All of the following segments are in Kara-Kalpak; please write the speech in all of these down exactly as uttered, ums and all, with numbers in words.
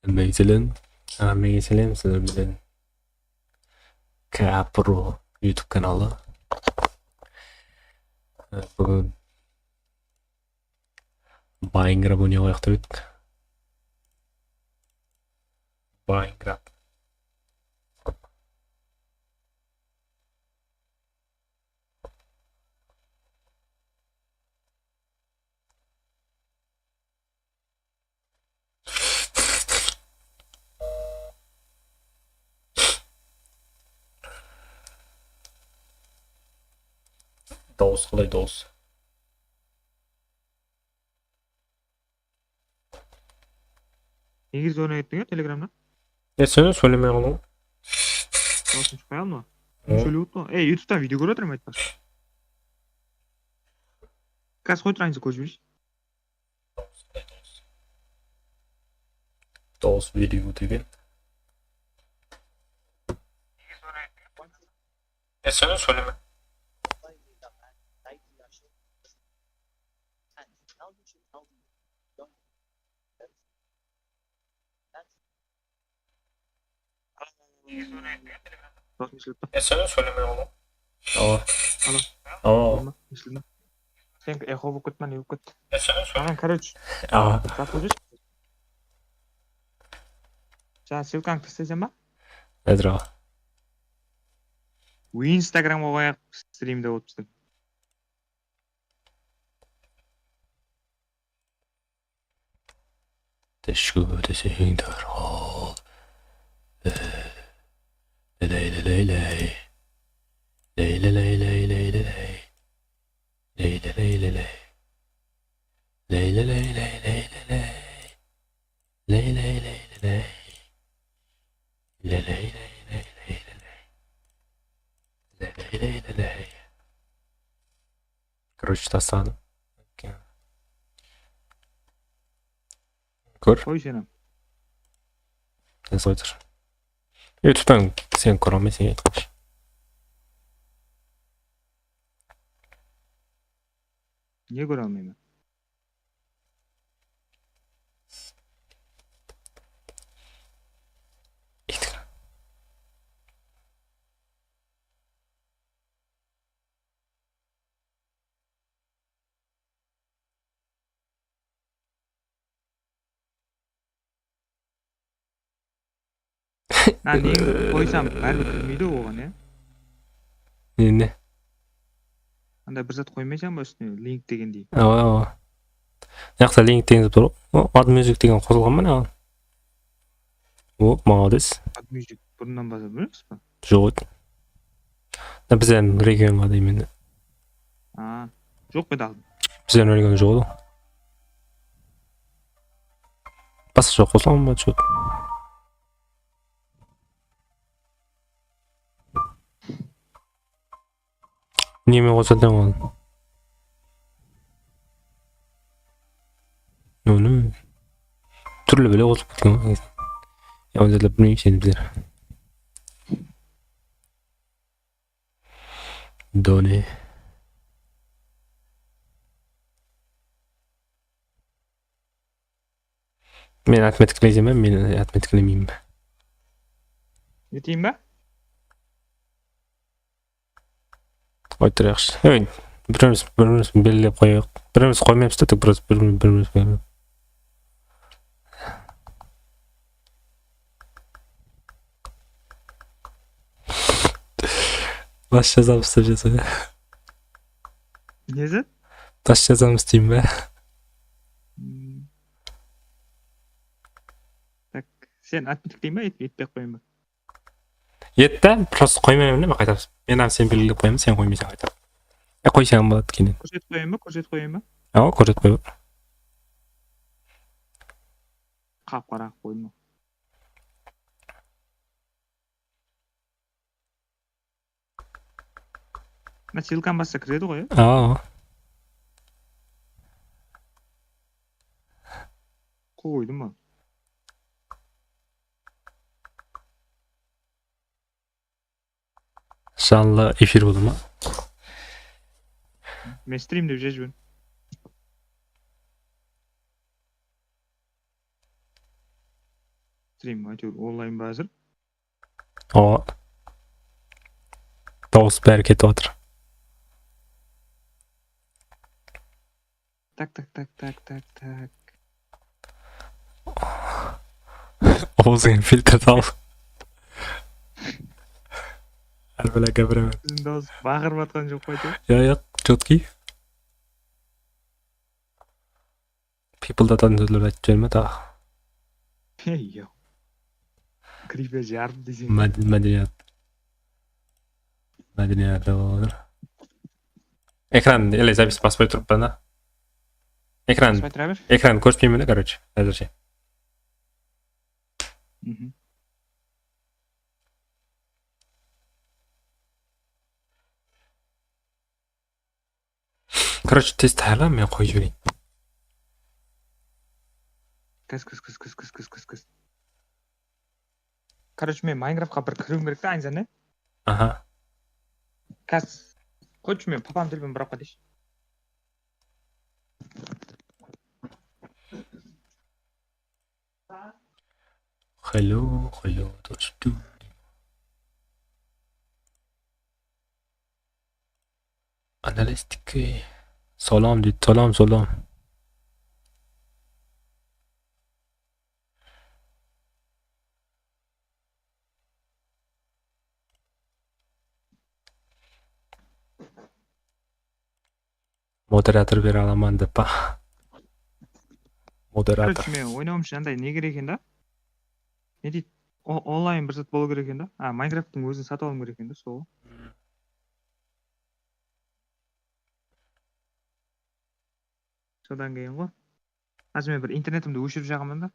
Hámmege sálem. Hámmege sálem, sizler menen K Pro YouTube kanalı. Búgin Minecraft oynay qoyaq dep edik. Minecraft. Dawıs qalay, dawıs? Egir zona ettiń ya Telegramda? E, sen sóylemey qaldıń. Dawısın shıqpay alma. Hı. Sóylep otır. Ey, YouTube'dan video kórip atırman, aytpa. Gaz qoy turayın, kórip júreyik. Dawıs video degen. E, sen sóyleme. E, sen sóyleme oǵlum. Awa. Alo. Awa. Bolma, eshitildi. Sen eho bolıp ketme, ne bolıp ketti? E, sen sóyle. Aǵań, короче. Awa. Zat bolıp júr. Jańa ssılkańdı taslaysam ba? Házir awa. Instagramǵa qoyayıq, strimde bolıp tústim. Deshku deseń dárhol. Leley, leley, ley. Ley, leley, ley, ley, leley. Ley, leley, leley. Ley, leley, ley, ley, leley. Ley, ley, ley, leley. Leley, ley, ley, ley, leley. Leley, ley, leley. Короче, tasladım. Kór. Qoy seni. Jasay tur. YouTube'tan sen kóre almaysań, aytqanshı. Nege kóre almayman? Ha, neni qoysam, báribir kirmeydi oǵan, ya? Ne, ne? Anda bir zat qoymaysań ba ústine, link degendey? Awa, awa. Mıyaqta link degen zat bar ǵoy. O, Add Music degen qosılǵan ba ne oǵan? O, молодец. Add Music burınnan baslap bilmeymiz ba? Joq edi. Da bizlerdiń regionǵa deymen. A, joq pa edi aldın? Bizlerdiń region joq edi. Basqa joq, qosılaman ba, joq? Neme qosatın ol? Onı túrli bile qosıp ketken ǵoy. Ya, onı da bilmeymiz endi bizler. Done. Men otmetkileysem be, men otmetkilemeymen be? Eteyin be? Qoyıp turayıqshı. Ey, bir-birimiz, bir-birimiz belgilep qoyayıq. Bir-birimiz qoymaymız da, tek bir-, bir-, bir-birimiz qoyayıq. Bas jazamız dep jazayıq. Ne zat? Bas jazamız deyim be? Hmm. Tak, sen otmetkileyin be, et-, etpey-aq qoyayın ba? Et ta, просто qoymayman da, men qayta. Men hám seni belgilep qoyaman, sen qoymaysań qayta. E, qoysań boladı keyin. Kórsetip qoyayın ba, kórsetip qoyayın ba? Awa, kórsetip qoy. Qap-qara qılıp qoydım. Mına ssılkanı bassa kiredi ǵoy, ya? Awa. Qoydım ba? Janlı efir bola ma? Men strimde jazıp jiberemen. Bilmeymen, áytewir, onlayn ba házir? Awa. Dawıs bári ketip atır. Tak, tak, tak, tak, tak, tak. Oǵuz, filtr sal. Hár bala gápiremen. Biziń dawıs baqırıp atqan joq pa, áytewir? Ya, ya, чёткий. People datadan sózlerdi aytıp jiberme taǵı. Yoq. Gripe jardı deseń. Máde-, mádeniyat. Mádeniyat, olar. Ekran, ele, zapis baspay turıppan da. Ekran, baspay tura ber. Ekran kórsetpeymen de, короче, házirshe. Mhm. Короче, tez tayarlan, men qoyıp jibereyin. Kis, kis, kis. Короче, men Minecraftqa bir kiriwim kerek ta, aynıza ne? Aha. Kis. Qoyshı, men papam telefon burap keteyinshi. Hello, hello, dostum. Analistiki. Salam deydi, salam, salam. Moderator bere alaman dep pa? Moderator. Короче, men oynawımsha anday ne kerek eken da? Ne deydi? O-, onlayn bir zat bolıw kerek eken da. A, Minecrafttıń ózin satıp alıwım kerek eken da, sol. Sodan keyin ǵoy. Házir men bir internetimdi óshirip jaǵaman da.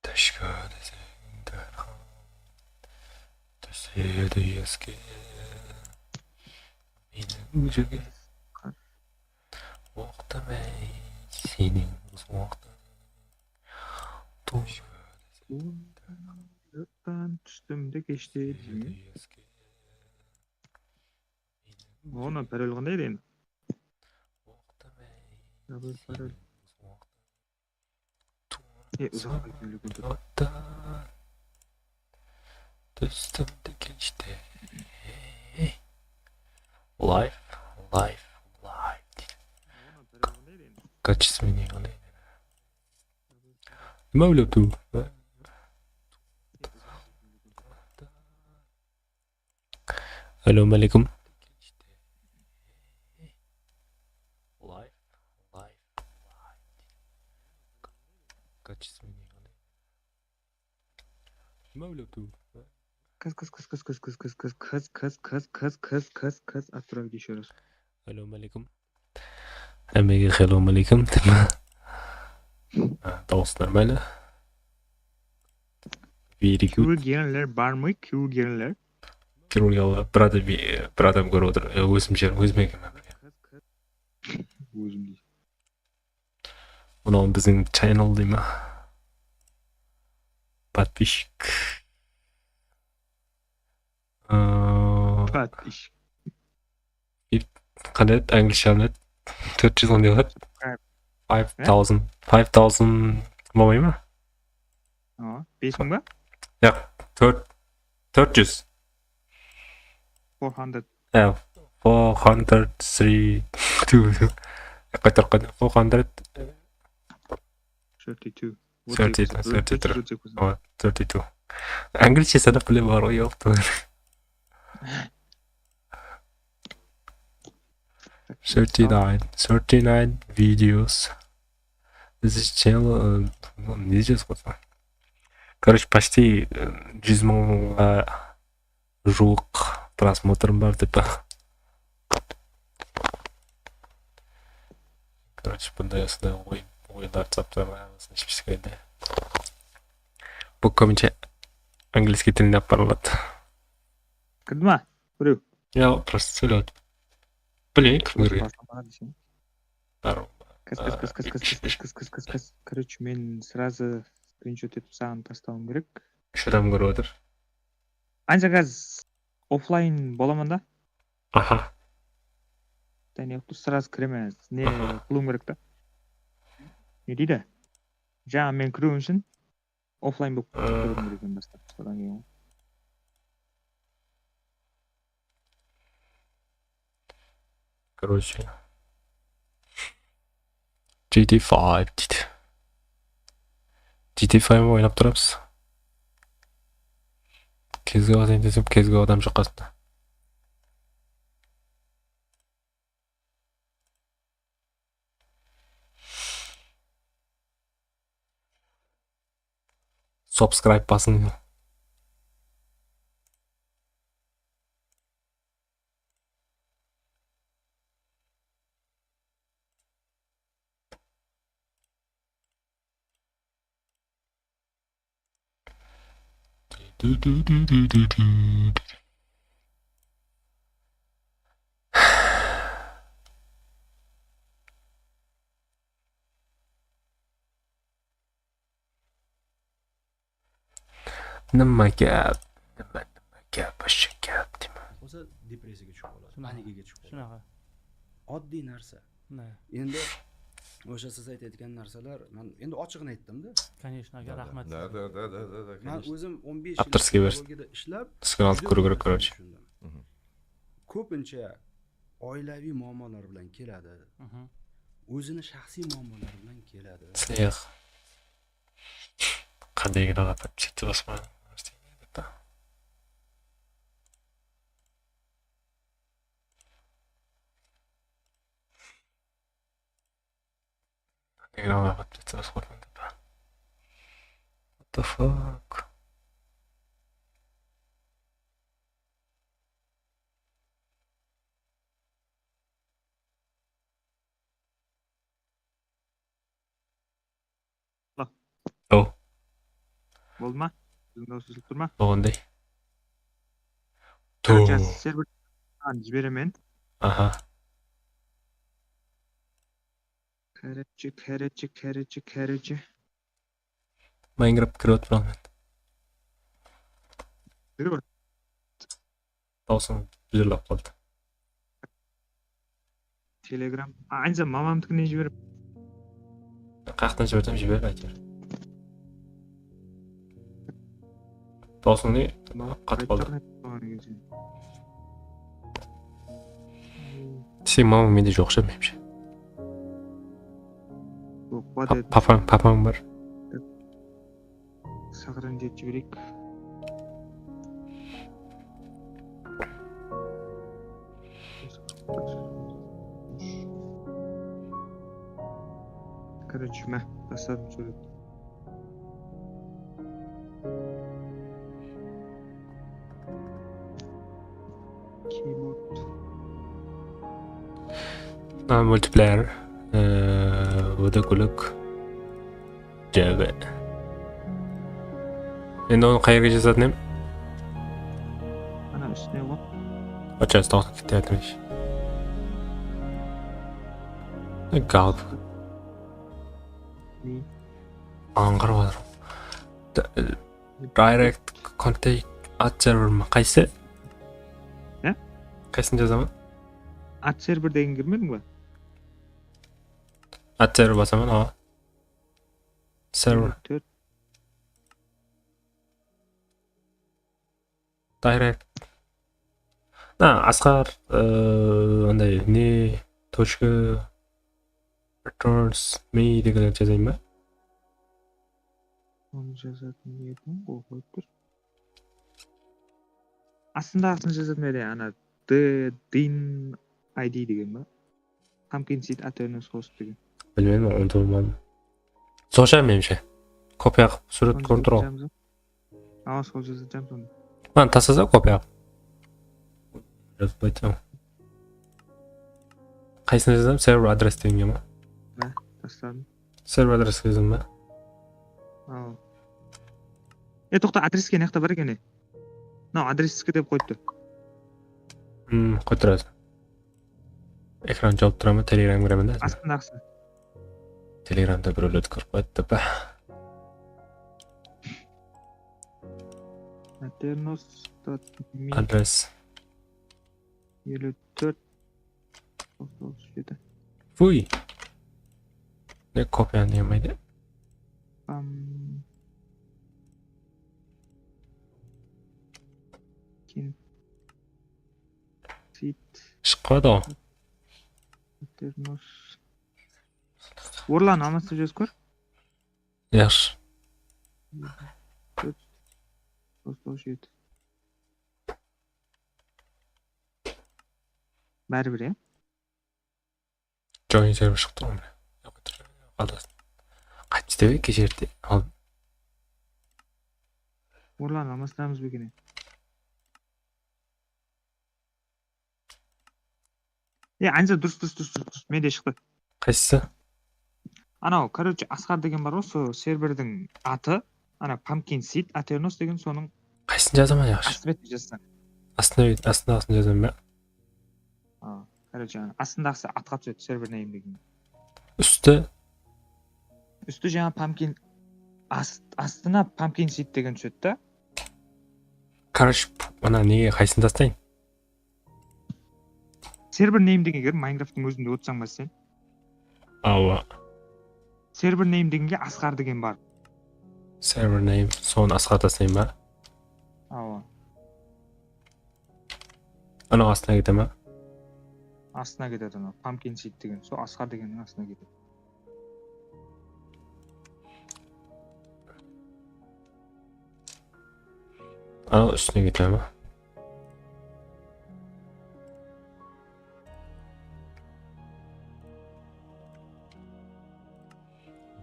Túske deseń, dárhal túsedi eske. Meniń júrgen waqtım, ey, seniń bus waqtıń. Túske deseń, dárhal tústim de keshte túsedi eske. Onı parol qanday edi endi? Parol, parol. E, uzaq. Live, live, live deydi. Onı parol qanday edi endi? Качественный qanday edi? Nima oylap tur? Assalamu aleykum. Качественный qanday? Nima oylap tur? Kis, kis, kis, kis, attıraver ещё раз. Assalamu aleykum. Hámmege hello aleykum. Ha, dawıs normalno. Very good. Kewilgenler barmı? Kewilgenler. Kewilgenler, bir adam, bir adam kórip otır. E, ózim jer, ózim ekenmen. Ózim deydi. Mınaw biziń channel dey ma? Подписчик. Aa, Подписчик. Qanday edi, anglisha qanday edi? Tórt júz qanday boladı? Subscribe. Five thousand. Five thousand bolmay ma? Awa, bes mıń ba? Yoq, tórt, tórt júz. Four hundred. Há, four hundred three two. Qaytar, qaytar, four hundred. Thirty two. Thirty, thirty two. Awa, thirty two. Anglishe sanap bile bar ǵoy, yoq. Thirty nine, thirty nine videos. This channel, ı, ne jazıp qoysa? Короче, почти, ı, júz mıńǵa juwıq prosmotrim bar dep. Короче, bunday usınday oyın, oyınlardı sap turman, shpishkayda. Bu kóbinshe angliyskiy tilinde alıp barıladı. Kirdi ma birew? Ya, просто sóylep atır. Bilmeymen, kim kirgen. Kis, kis, kis. Короче, men сразу скриншот etip saǵan taslawım kerek. Úsh adam kórip atır. Ancaq házir oflayn bolaman da. Aha. Daniel, sraz kiremen. Ne qılıwım kerek ta? Ne deydi? Jańa men kiriwim ushın oflayn bolıp ketiwim kerek eken bastap. Sodan keyin. Короче. G T five deydi. G T five oynap turamız. Kezge basayın desem, kezge adam joq qasında. Subscribe basıń. Nima gap? Nima, nima gap? Вообще gap deyman. Bolsa depressiyaga tushib qoladi, panikaga tushib qoladi. Shunaqa. Oddiy narsa. Endi o'sha siz aytayotgan narsalar, men endi ochig'ini aytdim-da. Конечно, aka, rahmat. Да, да, да, да, да, да, конечно. Men o'zim o'n besh yil psixologiyada ishlab, juda ko'p narsani tushundim. Ko'pincha oilaviy muammolar bilan keladi. O'zini shaxsiy muammolari bilan keladi. Snex. Qandayligini ańlatıp, seti basma. Qandayligini ańlatıp, seti basma. What the fuck? Boldı ma? Biziń dawıs esitip tur ma? Bolǵanday. Qaracha, server jiberemen. Aha. Qaracha, qaracha, qaracha, qaracha. Minecraft kirip atırman men. Dawısıń buzırlap qaldı. Telegram. A, Anisa, mamamnikine jiberip. Qayaqtan jibersem jiber, áytewir. Dawısıń ne? Qatıp qaldı. Sen mama mende joq sha, menimshe. Papań, papań bar. Saqırın jetip jibereyik. Короче, mine, tasladım súwret. Keyboard. Mına multiplayer, ee, bu da gúlik. Java. Endi onı qayerge jazatın em? Ana ústine ǵoy. Pacha, toqtap ketip atırmız. Gal. Ańǵırıp atır. Direct contact add server ma? Qaysı? Ne? Qaysın jazaman? Add server degen kirmediń be? Add server basaman, awa. Server. Tórt. Direct. Na, Asqar, ıı, anday, ne, точка, returns, me degenlerdi jazayın ba? Onı jazatın edim, ol qoyıp tur. Astındaǵısın jazatın edi, ana, the din I D degen ba? Pumpkin seed awareness host degen. Bilmeymen, unutıp aldım. Sol shıǵar, menimshe. Kopiya qılıp, súwret kórip tur ǵoy. Awa, sol jazatjam sonı. Mına taslasa, kopiya qılıp. Jazıp qoydım. Qaysına jazam? Server adres degenge ma? Mine, tasladım. Server adres jazdım ba? Awa. E, toqta, adreske ne jaqta bar eken, e? Mınaw adreske dep qoyıptı. Hmm, qoyıp turasın. Ekran jawıp tura ma? Telegram kiremen da. Astındaǵısı. Telegramda birewlerdi kórip qoyıptı ba? Mına Aternos dot me. Adres. Eliw tórt, toqsan jeti. Fuy. Ne, kopiyanı ne yapmaydı? Am. Kin. Sit. Shıqpadı ǵo. Aternos. Orlan, almastırıp jazıp kór. Yaqshı. Tórt, toqsan jeti. Báribir, ya? Join server shıqtı ǵoy, mine. Yoq, qaldırsın. Qaytıp istep edi keshe erte. Al. Orlan, almastıramız ba eken? Ya, anca durıs, durıs, durıs, durıs, durıs. Mende shıqtı. Qaysısı? Anaw, короче, Asqar degen bar ǵoy, sol serverdiń atı. Ana, Pumpkin Seed, Aternos degen sonıń. Qaysın jazaman, yaqshı? Astı betine jazsań. Astına, astındaǵısın jazaman ba? A, короче, ana, astındaǵısı atqa túsedi, server name degen. Ústi? Ústi jańa Pumpkin, ast-, astına Pumpkin Seed degen túsedi da. Короче, mına nege qaysın taslayın? Server name degenge kir, Minecrafttıń ózinde otsań ba sen? Awa. Server name degenge Asqar degen bar. Server name, sonı Asqar taslayın ba? Awa. Anaw astına kete ma? Astına ketedi anaw. Pumpkin Seed degen, sol Asqar degenniń astına ketedi. Anaw ústine kete ma?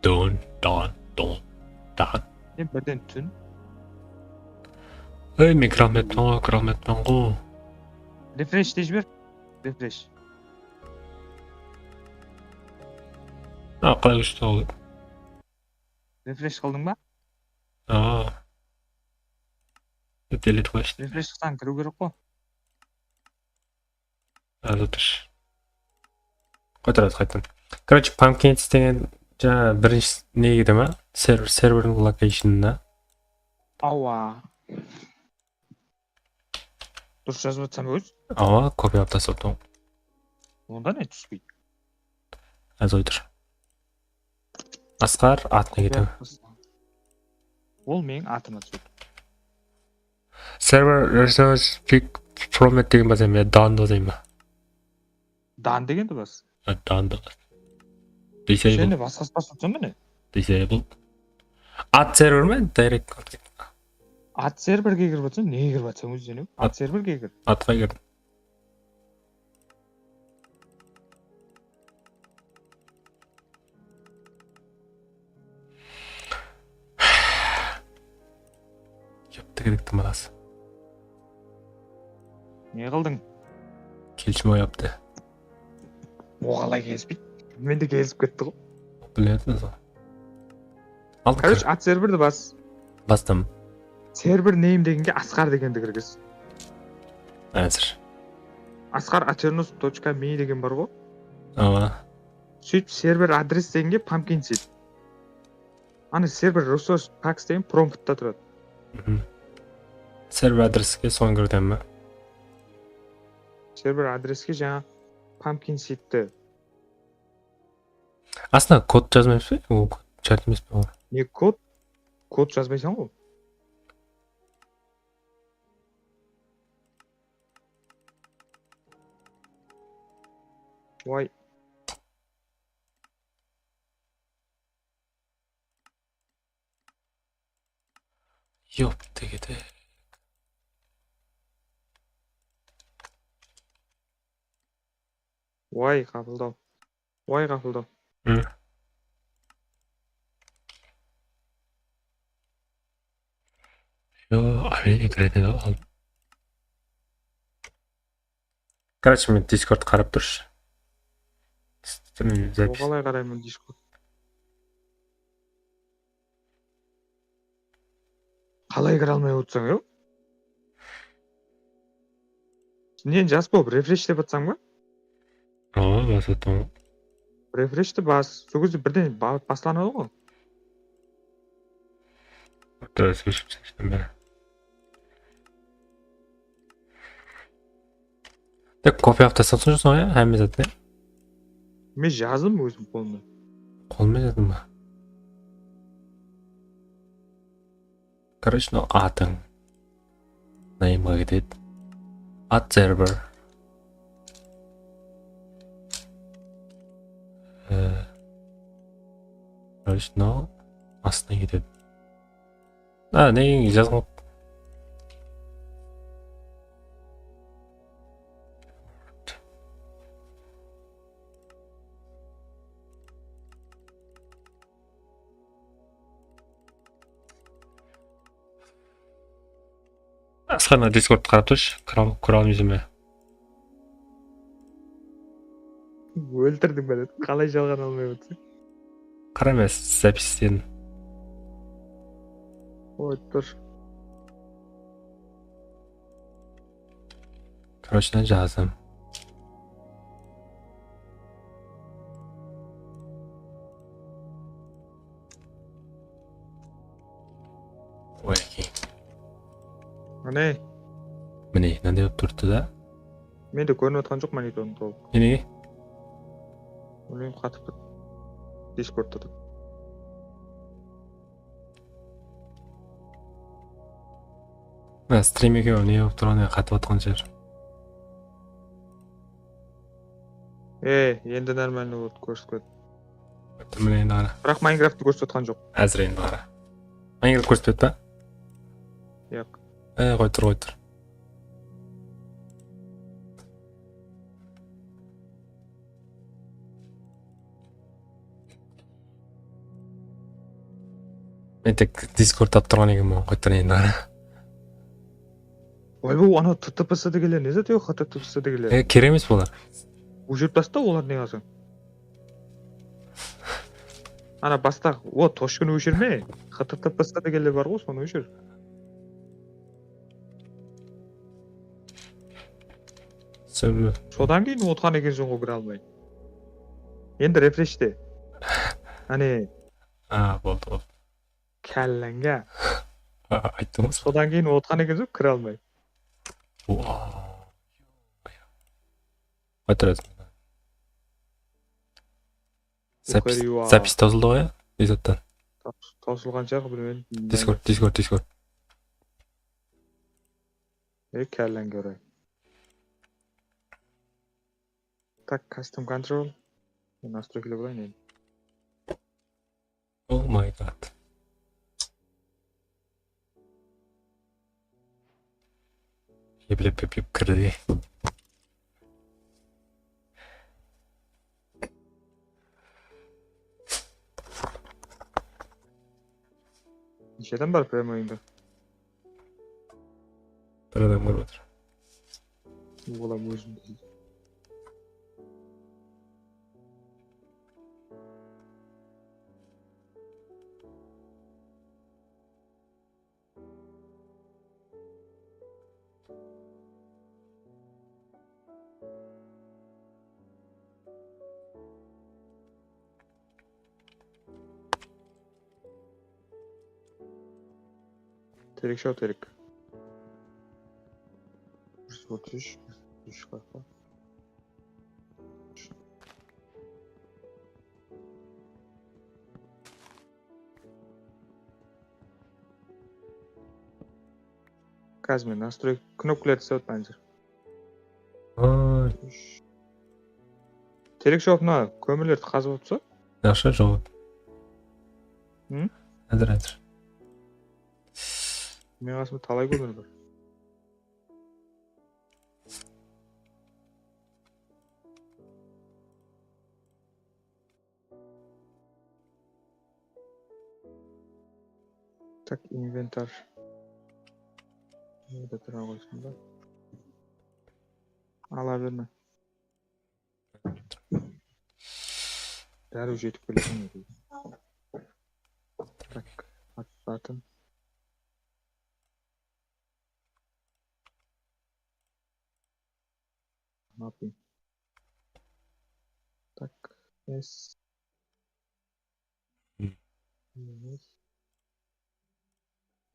Don, don, don, don. Ne, birden tún? Ey, men kiralmayappan ǵo, kiralmayappan ǵo. Refresh te jiber. Refresh. A, qalay kúshli ol. Refresh qıldıń ba? A. Delete qoyshı. Refresh qılsań, kiriw kerek ǵo. Házir tur. Qoytaradı qaytan. Короче, Pumpkins degen jańa birinshi nege de ma? Server, serverdiń locationına. Awa. Durıs jazıp atırsań ba óz? Awa, kopiyalap taslaptım. Onda ne túspeydi? Házir qoy tur. Asqar atına ketedi. Ol meniń atıma túsedi. Server resource pick promet degen basayın ba, done basayın ba? Done degendi bas. Ha, done da bas. Disable. Sen de basqası basıp atsań ba ne? Disable. At server me? Direct. At serverge kirip atsań, nege kirip atsań ózine? At serverge kir. Atqa kirdim. Yaptı kerek tımarası. Ne qıldıń? Kelishim oyaptı. O qalay kelispeydi? Men de kelisip ketti ǵo. Bilmediń ǵo. Al, короче, at serverdi bas. Bastım. Server name degenge Asqar degendi kirgiz. Házir. Asqar Aternos точка ми degen bar ǵo. Awa. Sóytip server adres degenge Pumpkin Seed. Ana server resource packs degen promptta turadı. Mhm. Server adreske sonı kirdim ba? Server adreske jańa Pumpkin Seedti. Aslında kod jazmayız ba? Ol kod shárt emes pe oǵan? Ne kod? Kod jazbaysań ǵo. Vay. Yop, degede. Vay, qapıldaw. Vay, qapıldaw. Hı. Yo, ámene kiredi al. Короче, men Discord qarap turshı. Stream запись. Oǵalay qarayman Discord. Qalay kire almay otsań, yo? Neni jas bolıp refresh dep atsań ba? Awa, basıp atırman. Refreshti bas. Sol gezde birden ba-, baslanadı ǵo. Durıs, óship tashladım. Tek kopiya qılıp taslap tursań ya, hámme zatın. Men jazdım ózim qolımnan. Qolmen jazdıń ba? Короче, mınaw atıń. Nameǵa ketedi. At server. E, короче, mınaw astına ketedi. A, ne jazǵan? Asqar, mına Discord qarap turshı, kóre al-, kóre almaysań ba? Óltirdiń be? Qalay jalǵan almay otırsań? Qara, men zapisten. Oy, tur. Короче, jazdım. Oy. Mine. Mine, mınanday bolıp turıptı da. Mende kórinip atqan joq monitordıń tolıq. Nege? Bilmeymen, qatıp tur. Discordta tur. Mına strim ekewi ne bolıp turǵanı qatıp atqan shıǵar. E, endi нормально boldı, kórsetip kettim. Mine endi qara. Biraq Minecrafttı kórsetip atqan joq. Házir endi qara. Minecraft kórsetip etti ba? Yoq. E, qoy tur, qoy tur. Men tek Discord tap turǵan ekenmen, qoyıp turayın endi qara. Oybay, anaw T T P S degenler ne zat, yoq, H T T P S degenler? E, kerek emes bular. Óshirip tasta olardı ne qılsań. Ana basta, o, tochkanı óshirme. H T T P S degenler bar ǵoy, sonı óshir. Sodan keyin otqan ekenseń ǵoy, kire almay. Endi refresh de. Áne. A, boldı, boldı. Kállańa. A, ayttım ǵoy. Sodan keyin otqan ekenseń, kire almay. Qaytarasın. Zapis, Uqariwa. Zapis tawsıldı ǵoy, ya? Ne zattan? Taws-, tawsılǵan shıǵar, bilmedim. Discord, Discord, Discord. E, kálláńe uray. Tak, custom control. Men настройкалар qoyayın endi. Oh my God. Eplep, eplep kirdi. Neshe adam bar прямойında? Bir adam kórip atır. Olam ózim. Terek shaw, terek. Bir júz otız úsh, bir júz otız úsh qayaqta? Házir men nastroy knopkalardı islep atırman házir. Oy. Terek jawap mına kómirlerdi qazıp otsa. Yaqshı jawap. Hı? Házir, házir. Men qasımda talay kómir bar. Tak, inventar. Nede tura qoysın da. Ala berme. Dárriw jetip keledi. Tak, atlatın. Ne yapayım? Tak, es. Hı. Es.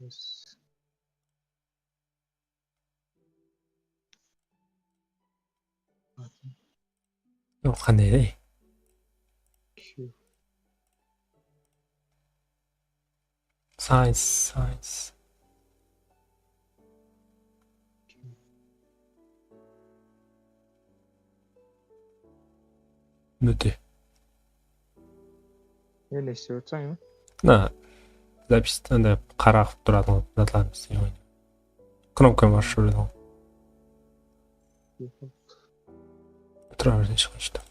Es. Yoq, qanday ey? Science, science. Múte. Ne, ne islep atırsań ya? Mına, zapisti anda qara qılıp turatuǵın zatlarımız. Knopka basıp júredi ǵoy. Tura bersin, shıǵın ishten.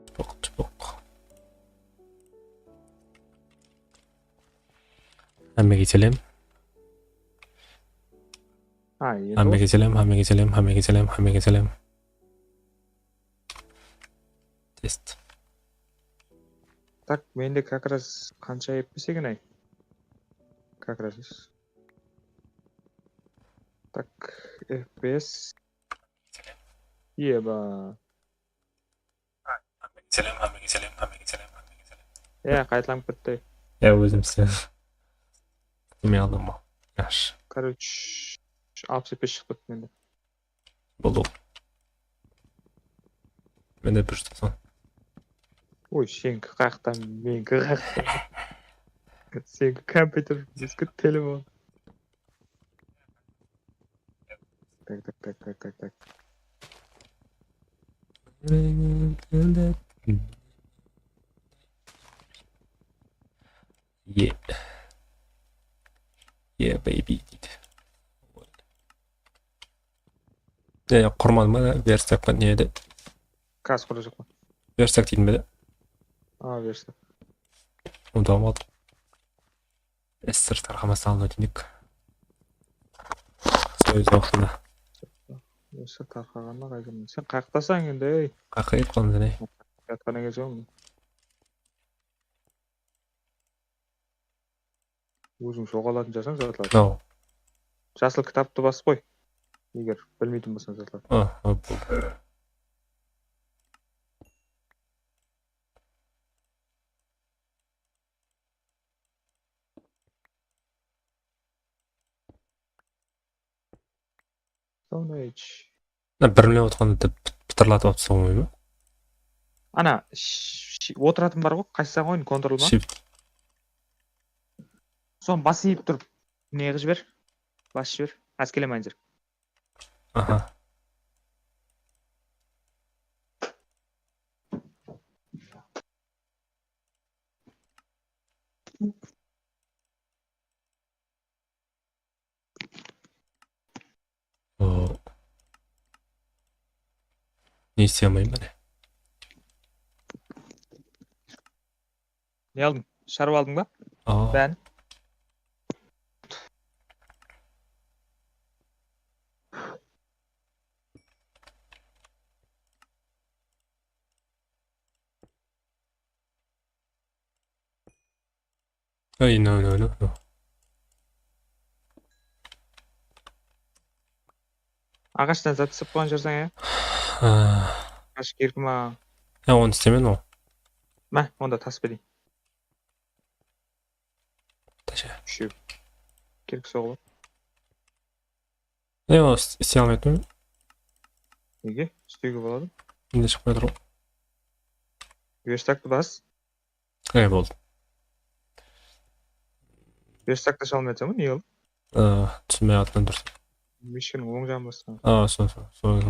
Tıpıq, tıpıq. Hámmege sálem. Ha, endi hámmege sálem, hámmege sálem, hámmege sálem, hámmege sálem. Test. Tak, mende как раз qansha F P S eken ay? Как раз. Tak, F P S. Eba. Hámmege sálem, hámmege sálem, hámmege sálem, hámmege sálem. Ya, qaytalanıp ketti. Ya, ózim isledim. Bilmey aldım ǵoy. Yaqshı. Короче, alpıs F P S shıǵıp ketti mende. Boldı. Mende bir júz toqsan. Oy, seniki qaqta, meniki qaqta. Seniki kompyuter, biziki telefon. Tak, tak, tak, tak, tak, tak. Yeah. Yeah, baby deydi. Ya, ya, qurmadım ba, verstyak pa, ne edi? Kas qurajaq pa? Verstyak deydim be de? A, verstyak. Unutıp aldım. S S R tarqamasın aldın óteyik. Soyuz waqtında. S S R tarqaǵanına qaytaman. Sen qayaqtasań endi, ey? Qayaqqa ketip qaldım sen, ey? Yatqanıń kezi ǵoy. Óziń soǵa alatın jasań zatlardı. Aw. Jasıl kitaptı basıp qoy. Eger bilmeytin bolsań zatlardı. A, a, boldı. Stone Age. Mına bir mine otqandı pıtırlatıp alıp taslamay ma? Ana, sh-, sh-, otıratın bar ǵoy, qaysı qoyın, Ctrl ma? Shift. Sonı bas iyip turıp, ne qılıp jiber? Bas jiber. Házir kelemen, házir. Aha. O. Ne istey almayman, mine. Ne aldıń? Sharp aldıń ba? Aa. Bárin. Ay, no, no, no, no. Aǵashtan zat islep qoyǵan júrseń, ya? Aǵash kerek ma? Ya, onı istemen ol. Má, onda tas bereyin. Tasha. Úshew. Kerek soǵılı. Ne, ol is-, istey almaydı ma? Nege? İstewge boladı. Mende shıqpay atır ǵoy. Verstaktı bas. E, boldı. Verstaktı shalmay atırman, ne qıl? Aa, túsinbey atırman durıs. Mishkanıń oń jaǵın basqan. Aa, sol, sol, sol.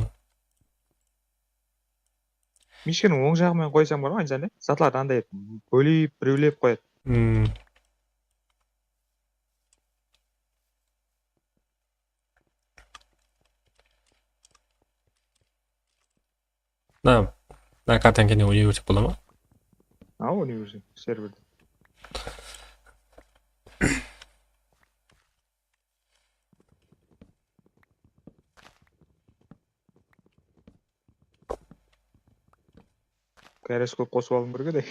Mishkanıń oń jaǵı menen qoysań bar ǵoy, aytsam, zatlardı anday bólip, birewlep qoyadı. Hmm. Mına, mına kartankeni óne bersek bola ma? Awa, óne bersek, serverde. Goroskop qosıp alıwım kerek edi.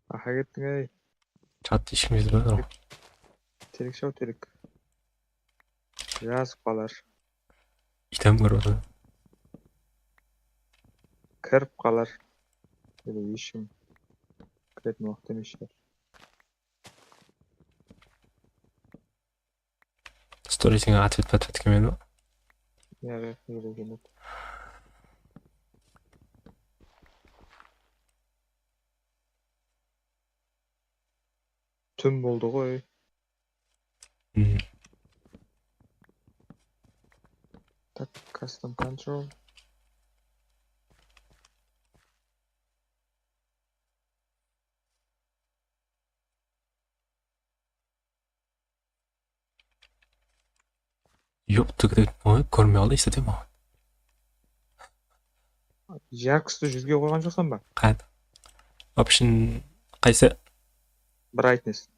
Aha, kettiń, ey. Chattı hesh kim izlemedi ǵoy. Terek shaw, terek. Jazıp qalar. Item kórip atır. Kirip qalar. Ele hesh kim kiretin waqıt emes shıǵar. Storiesine ответ, ответ kelmedi ma? Ya, ya, ya, ya. Tún boldı ǵoy. Hmm. Tak, custom control. Yoq, tık, tık. Oy, kórmey qaldı, esletem aǵa. Yarkostı júzge qoyǵan joqsań ba? Qayda? Option qaysı? Brightness.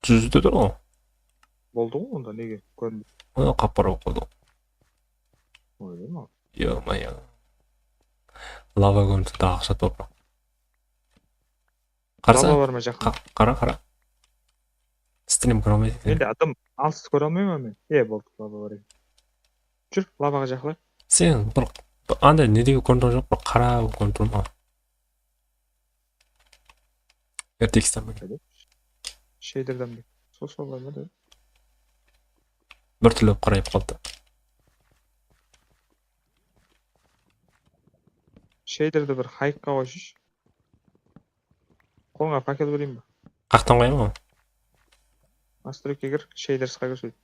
Júzde tur ǵoy. Boldı ǵoy onda, nege kórmey? Ona qap-qara bolıp qaldı. Oylama. Yo-moyo. Lava kórindi, daǵı uqsat bolıp. Qarasa, lava bar ma jaqın? Qa-, qara, qara. Strim kóre almaydı eken. Endi adam alısты kóre almayman men. E, boldı, lava bar eken. Júr, lavaǵa jaqınlayıq. Sen bir, bir anday nedege kórinip turǵan joq, bir qara bolıp kórinip tur ma? Ertekisten bek. Shaderden bek. Sol, sol bar ma da? Bir túrlep qarayıp qaldı. Shaderdi bir haykqa qoyshısh. Qolıńa fakel bereyin be? Qaqtan qoyayın ǵoy. Nastroykaǵa kir, shadersqa kir, sóyt.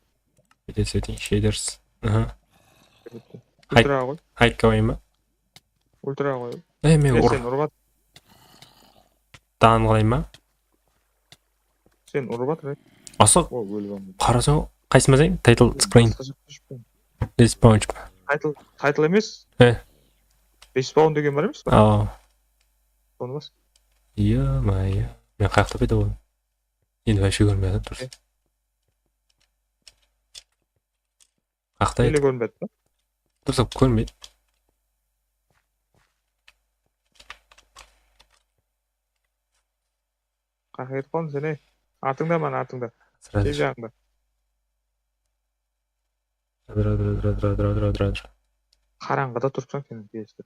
Bitte sóyteyik, shaders. Aha. Bitti. Hayk-, ultraǵa qoy. Haykqa qoyayın ba? Ultraǵa qoy. Ey, men ur-, sen urıp at. Dán qılayın ba? Sen urıp atır, e? Asıq. O, ólip aldım. Qarasań, qaysın basayın? Title screen. Basqa jaqqa shıqpayın. Respawn. Title, title emes. E. Respawn degen bar emes pa? Awa. Sonı bas. Yo-moyo. Men qayaqta payda boldım? Endi вообще kórmey atır, durıs. E. Aqtay. Ele kórmedi. Durıs kórmeydi. Qaqqa ketip qaldım sen, ey. Artıńda mana, artıńda. Sırada. Shep jaǵıńda. Qarańǵıda turıpsań sen, kelistip.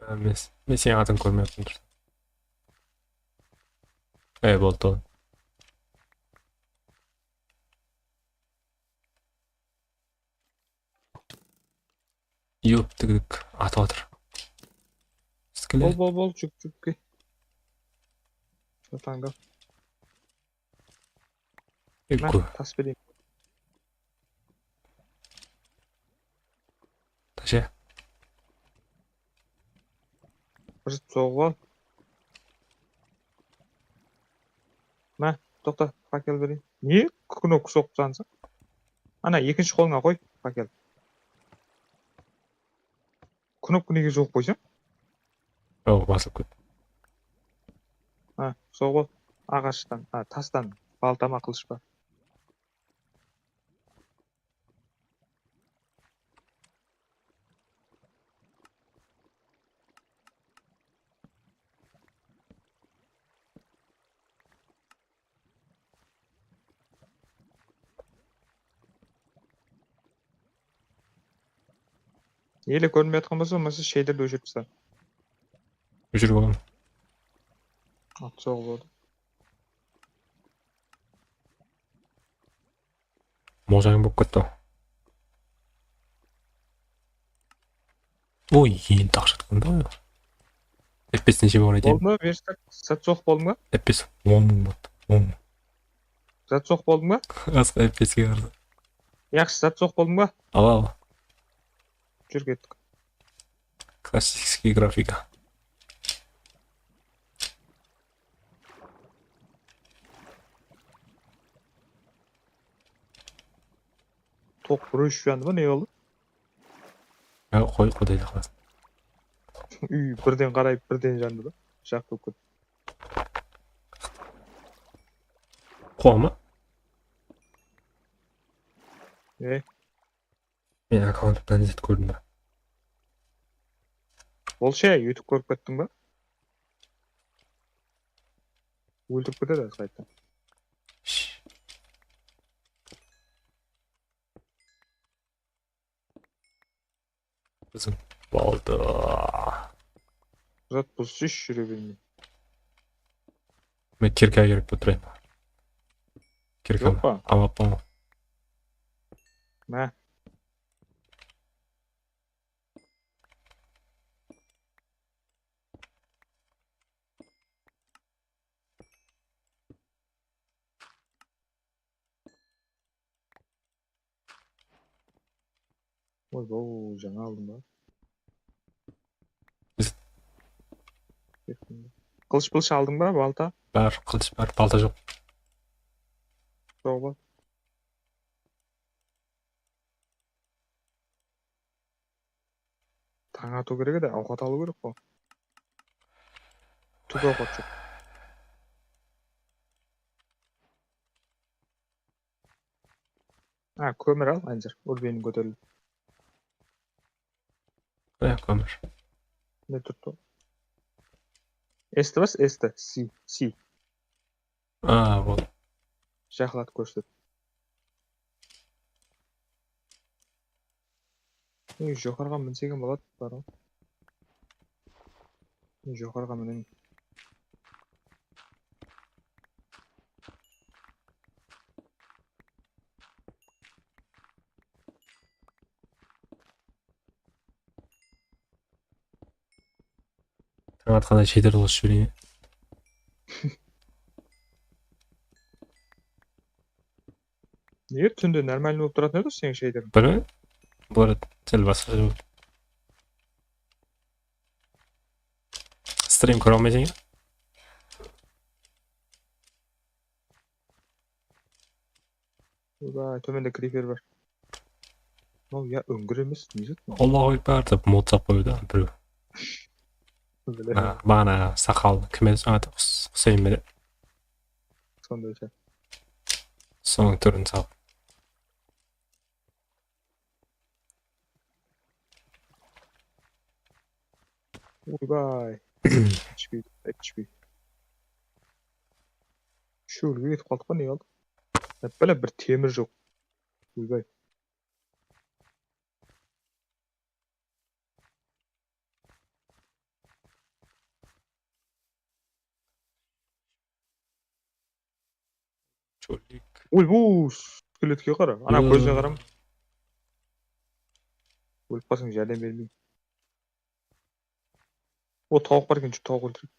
Emes. Men seniń atıńdı kórmey atırman, durıs. E, boldı, boldı. Yop, tık-tık atıp atır. Skelet. Bol, bol, bol, júk, júk, ke. Tańda. Ey, mine, tas bereyin. Tasha. Bir soǵıp al. Mine, toqta, fakel bereyin. Ne? Knopka soǵıp sansa. Ana, ekinshi qolıńa qoy, fakel. Knopka nege joq qoysań? O, basılıp ket. Ha, soǵıp al. Aǵashtan, ha, tastan balta ma, qılısh pa? Ele kórinbey atqan bolsa, bolmasa shaderdi óshirip tasla. Óshirip aldım. At soǵıp aldım. Mozań bolıp ketti. Oy, endi taqsha atqanda. F P S neshe bar aytayın? Boldı ma, Verstak? Zat joq, boldı ma? F P S on mıń boldı. On mıń. Zat joq, boldı ma? Asqa F P S ke qarsa. Yaqshı, zat joq, boldı ma? Al, al. Júr, kettik. Klassический grafika. Toq bir óship jandı ma, ne boldı? Ya, qoy, Quday qaladı. Úy birden qarayıp, birden jandı da. Jaq bolıp ketti. Quwa ma? E? Men akkauntımnan zat kórdim ba? Bolsha, YouTube kórip kettiń ba? Óltirip ketedi házir qaytadan. Bizim boldı. Zat buzsısh júre bermey. Men kirka kerek bolıp turayın. Kirkem. Yoq pa? Alıp atpan ǵoy. Má. Oy, bow, jańa aldım ba? Qılısh pılısh aldıń ba, balta? Bar, qılısh bar, balta joq. Joq ba? Tań atıw kerek edi, awqat alıw kerek ǵoy. Túk awqat joq. Ha, kómir al, Anzir, úrbeyiniń kóterilip. Qoya, kómir. Ne turıptı? S-ti bas, S-ti, C, C. A, boldı. Jaqlat kórset. Ey, joqarıǵa minsegen boladı, bar ǵoy. Ey, joqarıǵa mineyin. Tań atqanda shader qılıp jibereyin. Nege túnde нормальный bolıp turatın edi seniń shaderiń? Bilmeymen. Bular sál basqasha bolıp. Stream kóre almaysań ya? Oybay, tómende kriper bar. Mınaw ya úńgir emes, ne zat mınaw? Allahu Akbar dep mod sap qoydı birew. Bilemen. Ha, baǵana saqallı kim edi, soń atı Hus-, Huseyn be? Sonday sha. Sonıń túrin sal. Oybay. H P, H P. Shólge ketip qaldıq pa, ne qaldıq? Bále bir temir joq. Oybay. Cholik. Oy, bu skeletke qara. Ana, kózine qara. Ólip qalsań, járdem bermeydi. O, tawıq bar eken, tawıq óltireyik.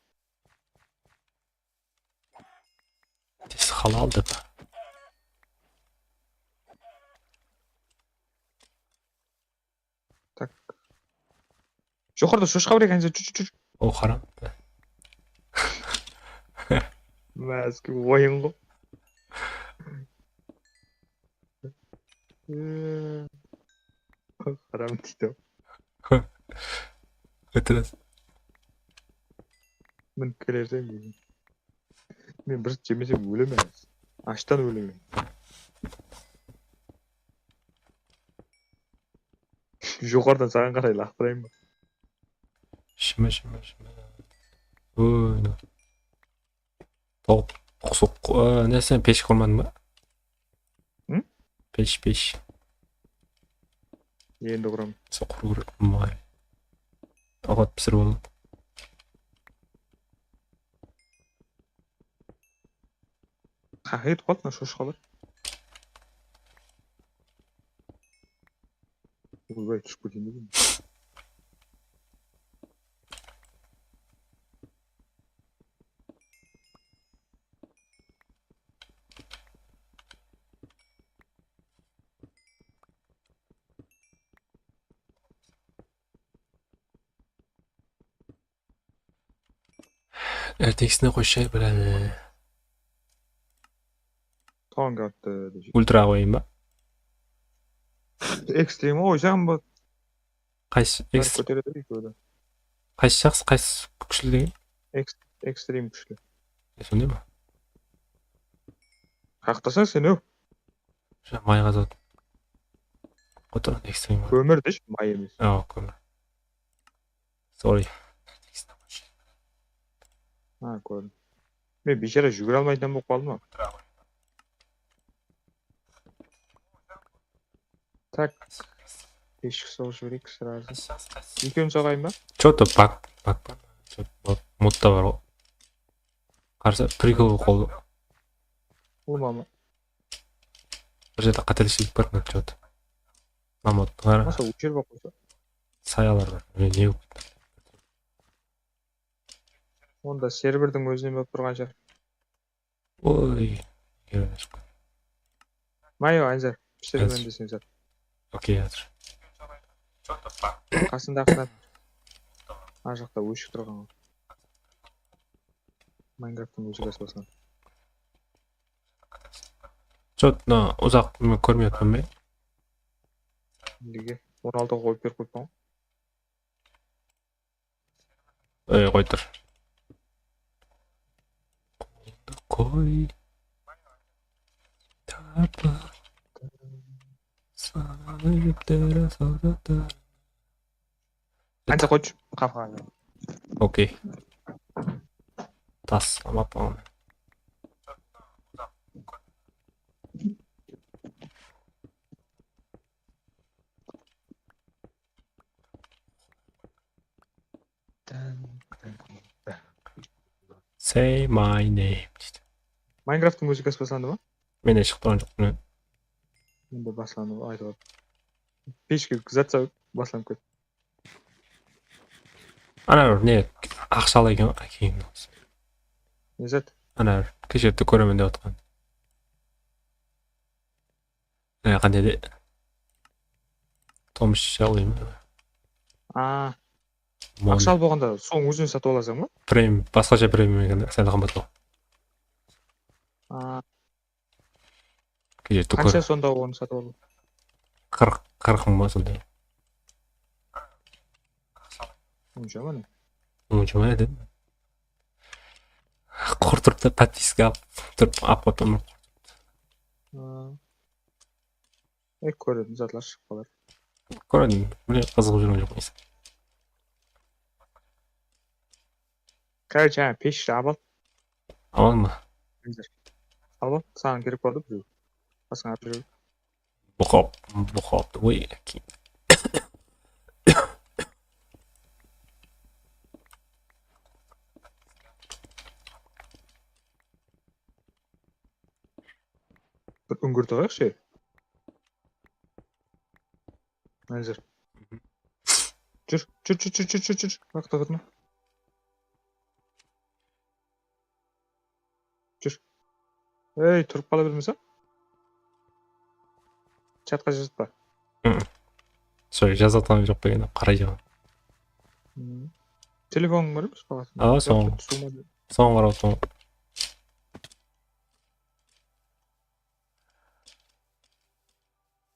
Tez halal dep. Tak. Joqarıda shoshqa bar eken, júr, júr, júr. O, qara. Máske oyın ǵo. Haram deydi. Ótirik. Minip kelersen, men bir zat jemesem ólemen. Ashtan ólemen. Joqarıdan saǵan qaray laqtırayın ba? Shime, shime, shime. Oy, no. Tawıp, qusuq, e, ne, sen pesh qurmadıń ba? Hı? Pesh, pesh. Endi quraman. Soqır kerek, may. Awqat pisirip alayın. Qaqıyıp qaldı mına shoshqalar. Oybay, túsip keteyin degem. Ertegisine qoyshı, biladi. Tong attı, diyecek. Ultra qoyayın ba? Ekstrem qoysam bu. Qaysı? Bári ekstr- kóteredi ekewdi. Qaysı jaqsı, qaysı kúshli degen? Eks-, ekstrem kúshli. E, sonday ma? Qaqtasań sen, eo. Mayǵa zat. Otur, ekstrem. Kómir deshi, may emes. Awa, kómir. Sorry. Ha, kórdim. Men biyshara júgire almaytuǵın bolıp qaldım ǵoy. Tak. Peshki soǵıp jibereyik srazı. Ekewin soǵayın ba? Что-то bak, bak, bak. Mod-, modda bar ǵoy. Qarsa, прикол qoldı. Ulıwma ma? Bir jerde qátelesip barıptı, что-то. Namottılar. Masa óshirip qoysa. Sayalar bar. Ne, ne bolıp ketti? Onda serverdiń ózinen bolıp turǵan shıǵar. Oy. Mayo, Anzar, pishirimen deseń zat. Okey, házir. Qasındaǵısına. Ana jaqta óshik turǵan. Minecrafttıń muzıkası baslandı. Что-то mına uzaq men kórmey atırman be? Nege? On altıǵa qoyıp berip qoyıppan ǵoy. Ey, qoy tur. Qoy. Tartı. Salıp dara sawdada. Qansa qoyshı, qapqanı. Okey. Tas, amat, amat. Say my name deydi. Minecrafttıń muzıkası baslandı ma? Mende shıǵıp turǵan joq, mine. Mende baslandı, aytıp at. Peshke zat salıp baslanıp ketti. Ana bir ne, aqshalı eken, keyin. Ne zat? Ana bir keshirdi kóremen dep atqan. Mına qanday de. Tomısh alayın. A. Aqshalı bolǵanda soń ózin satıp alasań ba? Premium, basqasha premium eken, sál qımbatlaw. A. Keshirdi kór. Qansha sonda onı satıp aldıń? Qırq, qırq mıń ba sonday. Onsha ma ne? Onsha ma edi? Qurtırıptı, podpiska alıp turıp, alıp qoyıptı. E, kóretin zatlar shıǵıp qalar. Kóretin, mine, qızıǵıp júrgen joq neyse. Короче, ana, peshti alıp al. Alayın ba? Al al, saǵan kerek bar da birew. Basıńa alıp júre ber. Buqap, buqap, oy. Bir úńgírt alayıqshı. Házir. Júr, júr, júr. Waqıt aǵıtma. Júr. Ey, turıp qala bermeseń. Chatqa jazıp pa? Sol jazatqanım joq pa eken, qarayman. Telefonıń bar emes pe? Awa, soń. Soń qaraw, soń.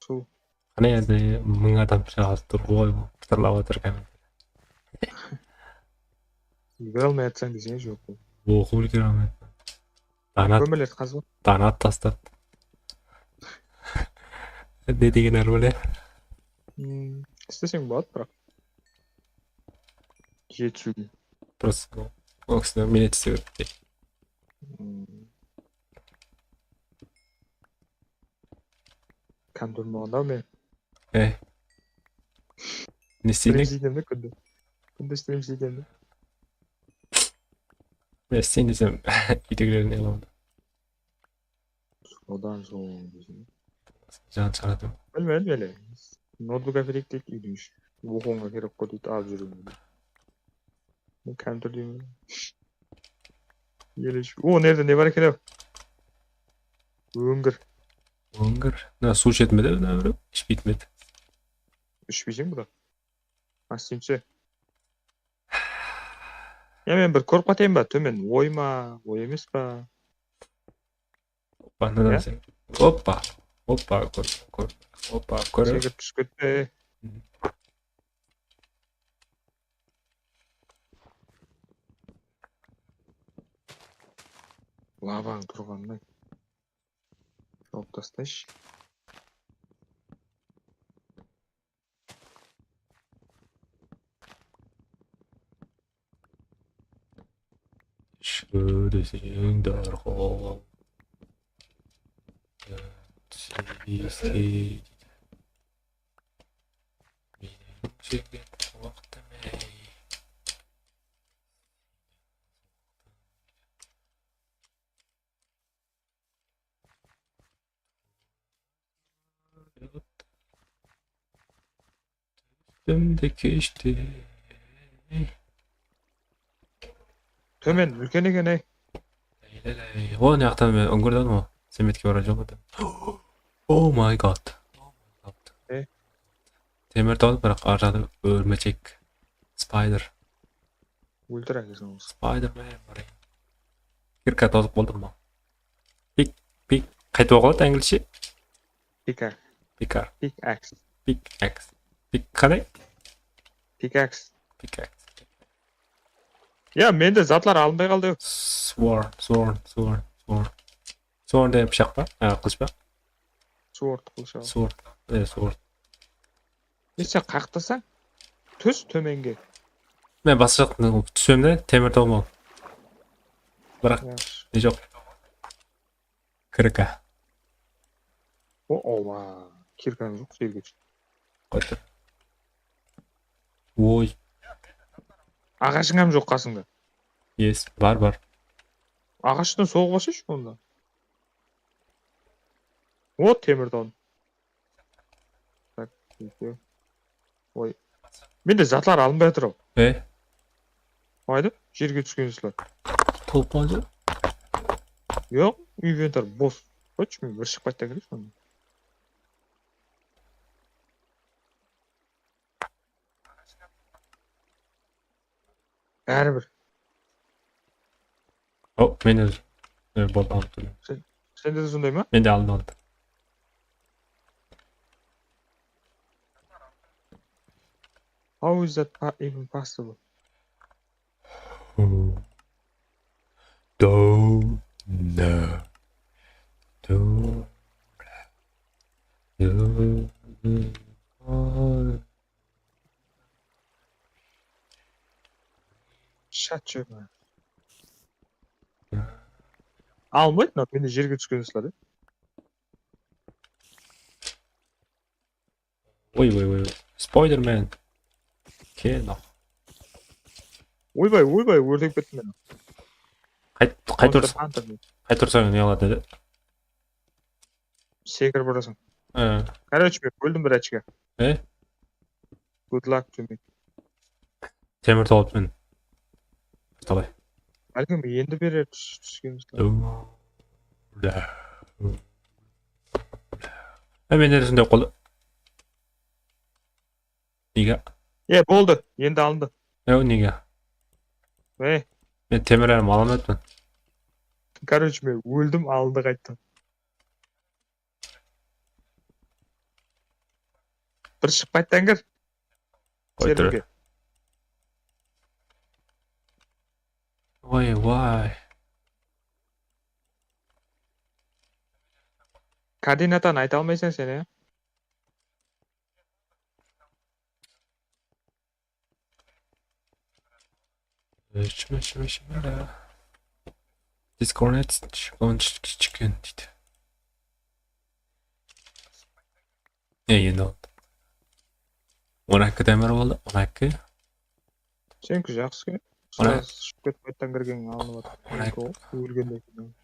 Sol. Qáne, endi mıń adam jaǵılıp tur ǵoy, pıtırlap atır kommentariya. Úlgere almay atsań deseń, joq. Oqıp úlgere almay atsań. Donat. Kómir qazıp. Donat tastap. Ne degen ármele? Hmm, isteseń boladı, biraq. Jetiw. Просто ol kisi miynet islep júripti. Hmm. Kompyuterim bolǵanda men. E. Ne isteydi? Stream isleydi kúnde. Kúnde stream isleydi. Ne isteyin desem, úydegilerden alaman. Odan soń jan shıǵadı. Bilmedim ele. Noutbuk ápereyik deydi úydiń ishi. Oqıwıńa kerek ǵoy deydi, alıp júrgen deydi. Men kompyuter deymen. Ele ish. O, mına jerde ne bar eken-aw? Óńgir. Óńgir. Mına suw ishedi me de, mına birew? Ishpeydi me de? Ishpeyseń, biraq. Nasibse. Ya men bir kórip qatayın ba, tómen oy ma, oy emes pa? Oppa, mınadan sen. Oppa. Oppa, kór, kór. Oppa, kór. Sekirip túsip ketpe. Lavań turǵanın ayt. Jawıp tastayshı. Shı deseń darqol. Seyistey. Meniń júregen waqtım-ey. Keshtim de keshtim. Tómen, úlken eken, ey. Ey, ey, ey. O, mına jaqtan men úngirdim ǵo. Semetke bara joq edi. Oh my God. Oh my God. Ne? Temir tawdı, biraq ar jaǵda ólmejek. Spider. Óltir ákesin. Spider-Man bar eken. Kirka tawzıq boldı ma? Pik, pik. Qaytıp oqıladı, inglishe? Pika. Pika. Pickaxe. Pickaxe. Pik qalay? Pickaxe. Pickaxe. Ya, mende zatlar alınbay qaldı. Sword, sword, sword, sword. Sword degen pıshaq pa? A, qılısh pa? Sword, qılısh al. Sword. E, sword. Neshte qaqtasań, tús tómenge. Men basqa jaqtan túsem de, temir tawma. Biraq, ya, ne joq. Kirka. O, oba. Kirkań joq, jerge tús. Qoy tur. Oy. Aǵashıń hám joq qasıńda. Yes, bar, bar. Aǵashtan soǵıp alshayshı onda. O, temir tawn. Tak, ekeu. Oy. Mende zatlar alınbay atır-aw. E? Qayda? Jerge túsken zatlar. Tolıp qaldı. Joq, inventar bos. Qoyshı, men bir shıqpaydı da kireyinshi onda. Báribir. O, men de, e, boldı, alınıp tur. Sen, sende de sonday ma? Mende alındı, alındı. How is that pa-, even possible? Don't know. Don't know. Shat júrme. Almaydı mına, mende jerge túsken zatlar, ya. Oy, oy, oy. Spider-Man. Kel, mına. Oybay, oybay, órtep kettim men. Qayt, qayt Monster ursa-, Hunter. Qayt ursań, ne aladı dedi. Sekirip urasań. He. Короче, men óldim bir ochko. E? Good luck to me. Temir tawıp men. Talay. Bálkim endi berer tús-, túskenbiz. E, men de sonday qol. Nege? E, boldı. Endi alındı. E, nege? Ey. Men temir hám ala almayatpan. Короче, men óldim, alındı qayttan. Bir shıqpaydı, táńir. Qoy tur. Serverge. Oy, vay. Koordinatanı ayta almaysań sen, ya? Shime, shime, shime. Disconnect, chicken, chicken deydi. E, endi aldı. On eki temir boldı, on eki. Seniki jaqsı eken. On eki. Sırası shıǵıp ketip qaytadan kirgeniń alınıp atır. On eki. Ólgende eken.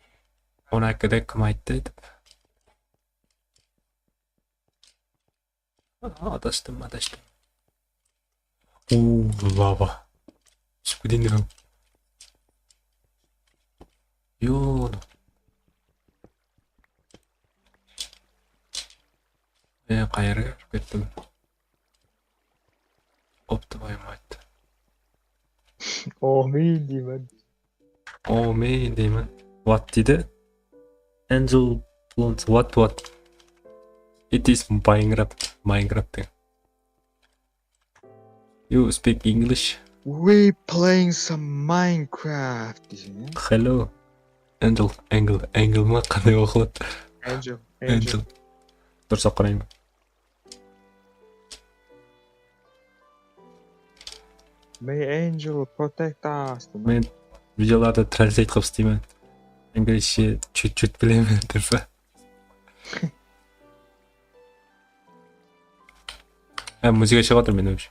On ekide kim ayttı aytıp? Aa, adastım, adastım. Uuu, lava. Túsip keteyin degem. Yo. E, qayerge kirip kettim? Optimal ayttı. Omen deymen. Omen deymen. What deydi? Angel Blonde, what, what? It is Minecraft, Minecraft degen. You speak English? We playing some Minecraft deyseń, ya? Hello. Angel, Angel, Angel ma? Qanday oqıladı? Angel, Angel. Angel. Durıslap qarayın. May angel protect us. Men videolardı translate qılıp isleymen. Inglizshe чуть-чуть bilemen dep. Ha, muzıka shıǵıp atır, men óbshe.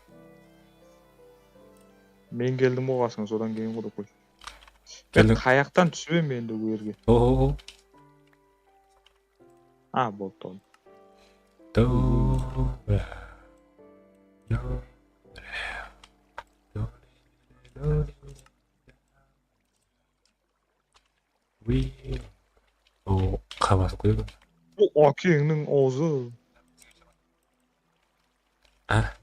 Men keldim ǵo qasıńa, sodan keyin ǵo dep qoy. Keldim. Qayaqtan túsip em endi o jerge? Oho. A, boldı, tamam. Do, re, do. Bul Akengniń awzı. Ah.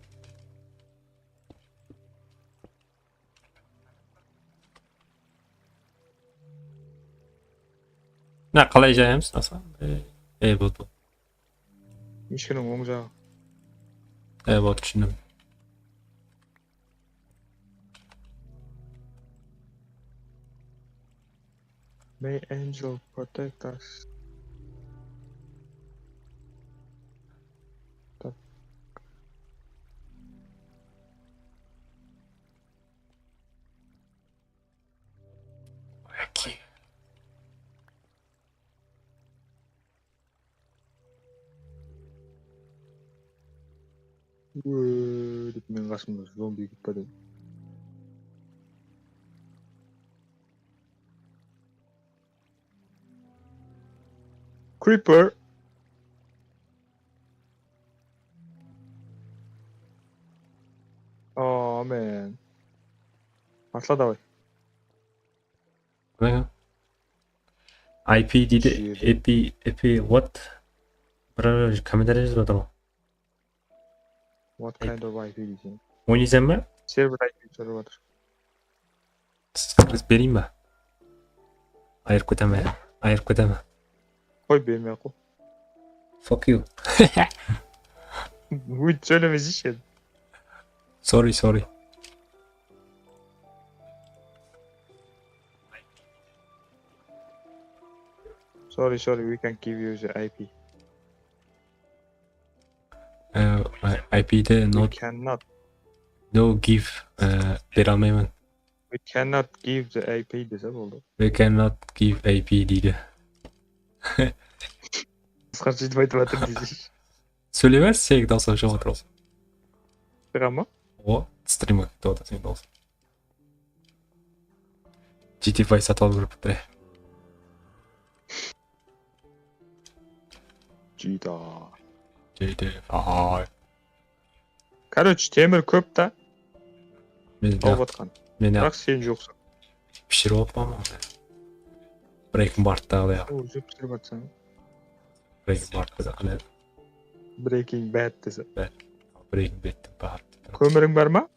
Mına qalay jayamız, Hasan? E, e, bu, bu. Eshkiniń oń jaǵı. E, вот, túsindim. May angel protect us. Tak. Okey. Óy, dep, meniń qasımda zombi kep bar edi. Creeper. Oh, man. Atla davay. Qılayın. I P deydi, Jedi. I P, I P, what? Bir kommentariya jazıp atır ǵoy. What kind of I P deyseń? Oynaysań ba? Server I P sorap atır. Biz bereyin ba? Ayırıp keteme, ayırıp keteme. Qoy, bermey-aq qoy. Fuck you. Óytip sóylemeseyshi. Sorry, sorry. Sorry, sorry, we can give you the I P. Uh, I P de We not, cannot. No give, uh, bere almayman. We cannot give the I P dese boldı. We cannot give I P deydi. Asqar sóytip aytıp atır deysiz. Sóyleme, seniń dawısıń shıǵıp atır ol. Shıǵa ma? O, strimge ketip atır seniń dawısıń. G T A satıp alıp júripti. G T A. G T A. Короче, temir kóp ta. Men de, Tawıp atqan. Men de Biraq sen joqsań. Pishirip alıp onda. Breaking Badtaǵıday. O, jep pishirip atsań. Breaking Bad dese, qáne. Breaking Bad dese. Bad. Breaking Bad dep bar. Kómiriń bar ma?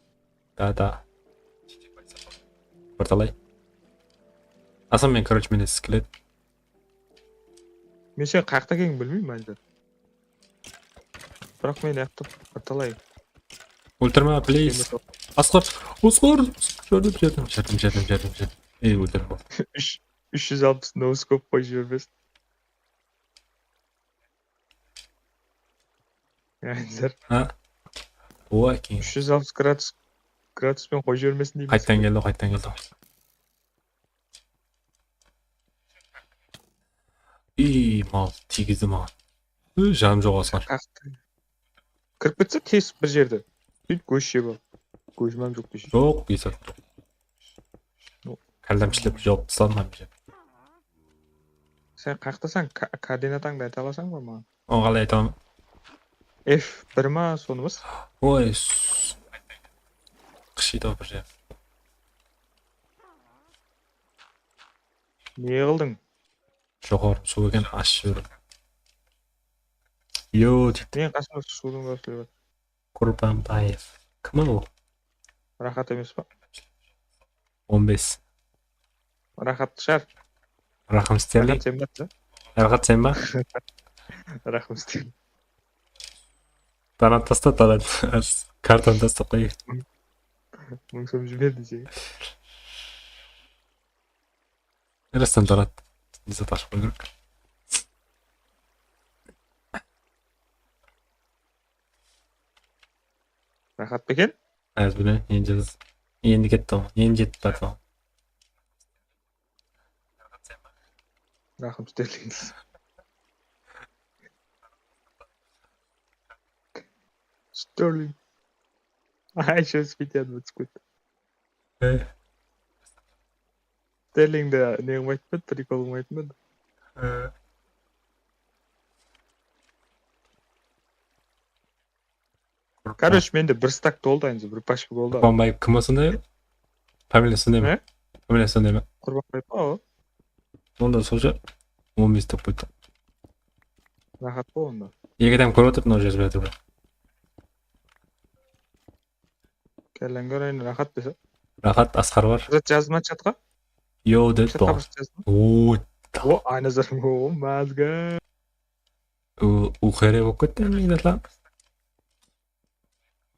Da, da. Bir talay. Hasan, men, короче, mende skelet. Men sen qayaqta ekenin bilmeymen, Anzar. Biraq men ayaqta bir talay. Óltirme, please. Asqar, Asqar, járdim, járdim, járdim, járdim, járdim. Ey, óltirme. Úsh, úsh júz alpıs no scope qoyıp jibermesin. Anzar. Ha? Owa, keyin. Úsh júz alpıs gradus, gradus penen qoyıp jibermesin deymen. Qayttan keldi, qayttan keldi. Iy, mal, tiygizdi maǵan. Iy, janım joq, Asqar. Qaqtı. Kirip ketse tez bir jerde. Sóytip gósh jep al. Góshim hám joq deshe. Joq, esatta. Kállam ishlep jawıp tasladım hám jep. Sen qayaqtasań? Ko-, koordinatańdı ayta alasań ba maǵan? Oǵan qalay aytaman? F bir ma, sonı bas. Oy, s-, qıshıydı-aw bir jer. Ne qıldıń? Joqarı suw eken, ashıp jiberdim. Yo, deydi. Men qasımda suwdıń dawısı kelip atır. Kurbanbaev. Kim ol? Raxat emes pa? On bes. Raxat shıǵar. Raxım Sterling. Raxat sen ba? Raxat sen ba? Raxım Sterling. Donat tasta, donat. Kartanı tastap qoy. Mıń som jiber deseń. Rastan donat. Ne zat ashıp qoyıw kerek. Raxat pa eken? Házir mine, endi jaz-, endi ketti ǵoy, endi jetip bardı ǵoy. Raxım Sterling. Sterling. Ay, shó, spityanma túsip ketti. E. Sterlingde ne qılmaydı ma edi, prikol qılmaydı ma edi? E. Короче, mende bir stak toldı, endi bir pachka boldı. Qurbanbay kim o sonday? Familiyası sonday ma? Ne? Familiyası sonday ma? Qurbanbay pa o? Onda sol jaq on bes dep qoydı. Rahat ǵoy onda. Eki adam kórip otır, mınaw jazıp atır. Kelleńge urayın, rahat dese. Rahat, Asqar bar. Zat jazdı ma chatqa? Yo, dedi. Chatqa bir jazdı ma? Oo. O, Aynazar, o, mazga. U, uqere bolıp ketti, mine, zatlar.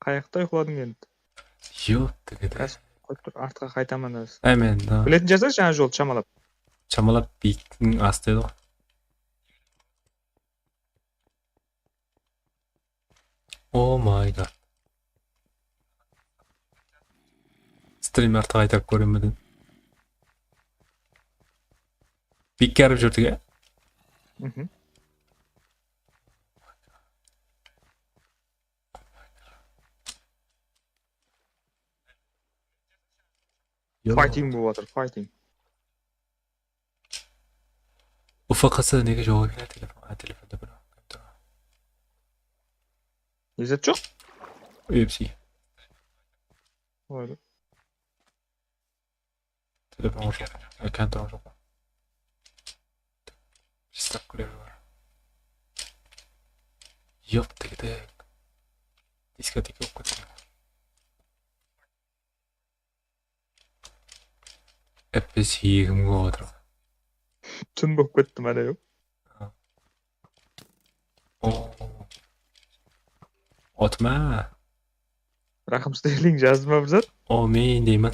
Qayaqta uyqıladıń endi? Yoq, degende. Qoyıp tur, artqa qaytaman házir. Ámen, da. Biletin jazsa, jańa jol shamalap. Shamalap biyiktiń astı edi ǵoy. Oh my god. Strim artqa qaytarıp kóremen dedim. Biyikke arıp júrdik, ya? Mhm. Fighting bolıp atır, fighting. U F K S nege joq eken, telefon, a, telefonda bir kompyuter. Ne zat joq? U F C. Oylı. Telefon joq. Ekran joq. Приставка bar. Yoq, degede. Diskoteka bolıp ketti. F P S egim bolıp atır. Tún bolıp ketti, máne, yoq. O. Otma. Raxım Sterling jazdı ma bir zat? O, men deyman.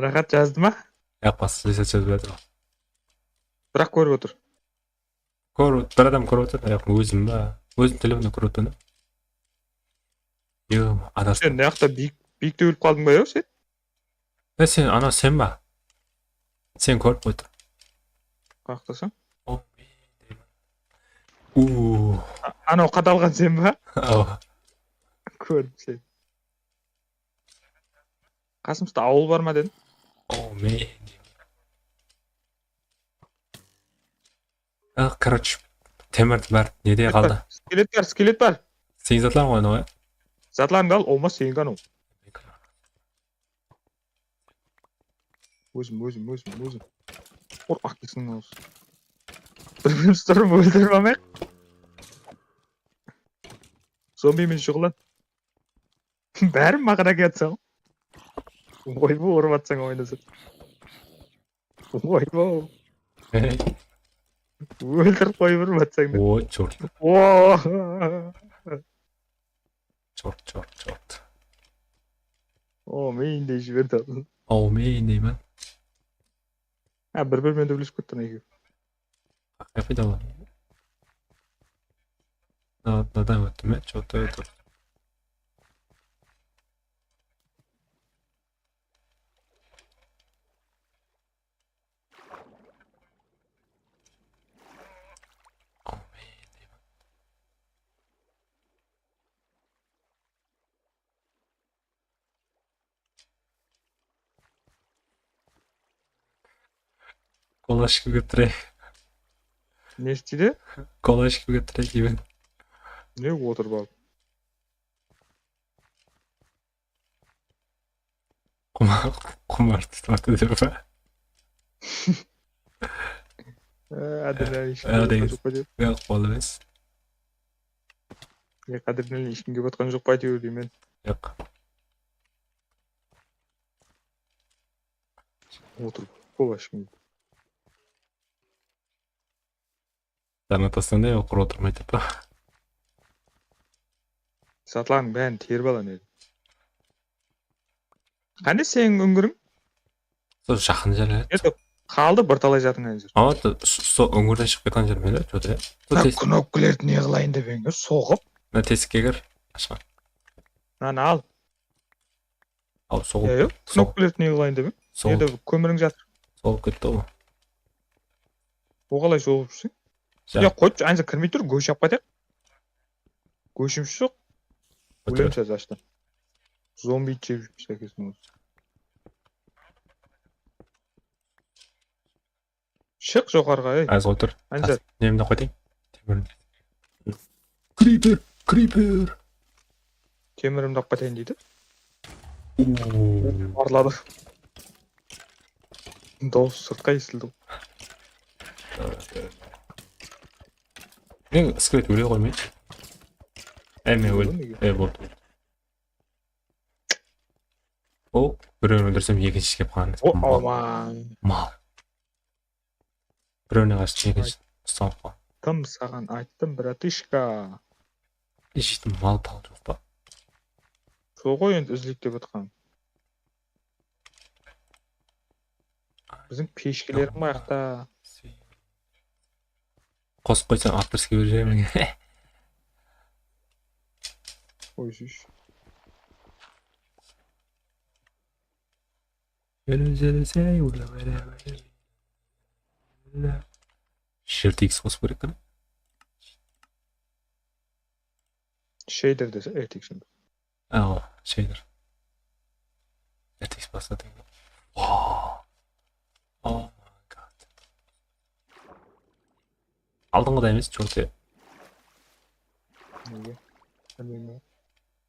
Raxat jazdı ma? Yoq, basqa zat jazıp atır. Biraq kórip otır. Kórip, bir adam kórip otır, yoq, ózim ba? Ózim telefonda kórip otırman. Yo, adastım. Sen ne jaqta biyik, biyikte ólip qaldıń ba, yoq, sen? E, sen, ana, sen ba? Sen kórip qoydı. Qayaqtasań? O, men deyman. Uuu. A-, anaw qadalǵan sen ba? Awa. Kórdim seni. Qasımızda awıl bar ma dedim. O, men deyman. Ah, короче, temir bar, nede qaldı? Skelet bar, skelet bar. Seniń zatlarıń ǵoy, anaw, ya? Zatlarıńdı al, olmaz, senińki anaw. Ózim, ózim, ózim, ózim. Qorqaq keseń, awız. Bir-birimiz turıp óltirip almayıq. Zombi menen shuǵıllan. Bárin maǵan ákiyatsań. Oyba, urıp atsań oynasa. Oyba. Óltirip qoyıp urıp atsań da. O, chort. O. Chort, chort, chort. O, meyindey jiberdi. O, meyindeymen. Ha, bir-birmen dóbelesip ketti anaw ekewi. Qay paydalı? Mına, mınadan óttim, ya, chot, óttim. Kolash kúyip turayın. Ne isteydi? Kolash kúyip turayın deymen. Ne otırıp alıp? Qumar, qumar tutıp atır dep pa? Ee, Adil, ee, eshkimge otqan joq pa dep. Yoq, ol emes. Ne, qádirinen eshkimge otqan joq pa, áytewir, deymen. Yoq. Otırıp, kolash kúyip. Dana taslanday, oqır otırmay turıp. Zatlardıń bárin terip alan edim. Qáne seniń úńgiriń? Sol jaqın jer. Endi qaldı bir talay zatıń házir. Awa, sol úńgirden shıǵıp ketken jer mende, что-то. Sol knopkalardı ne qılayın dep edim, soǵıp. Mına tesikke kir, ashqan. Mınanı al. Al, soǵıp. Ya, yoq, knopkalardı ne qılayın dep edim. Soǵıp. Erde kómiriń jatır. Soǵıp ketti ǵoy. O qalay soǵıp júrseń? Ya, qoyıpshı, anca kirmey tur, gósh alıp qaytayıq. Góshimiz joq. Ólemiz házir ashtan. Zombi jep júrmiz, ákesin ózi. Shıq joqarıǵa, ey. Házir otır. Anca. Nemdi qoyayın? Temir. Kriper, kriper. Temirimdi alıp qaytayın deydi. Uuu. Parladı. Dawıs sırtqa esitildi. Men skelet óle qoymayınshı. E, men óldim. E, boldı. O, birewin óltirsem, ekinshi kelip qalǵan. O, aman. Mal. Birewine qarsı ekinshi ustanıp qalǵan. Ayttım saǵan, ayttım, bratishka. Eshittim, mal-pal joq pa? Sol ǵoy endi izleyik dep atırǵanım. Biziń peshkelerimiz qayaqta? Qosıp qoysam, avtorskiy berip jiberemen. Qoyshısh. G T X qosıp kerek qana. Shader dese, R T X. Awa, shader. R T X basladı. Wow. Oh my god. Aldınǵıday emes, что-то. Nege? Bilmeymen.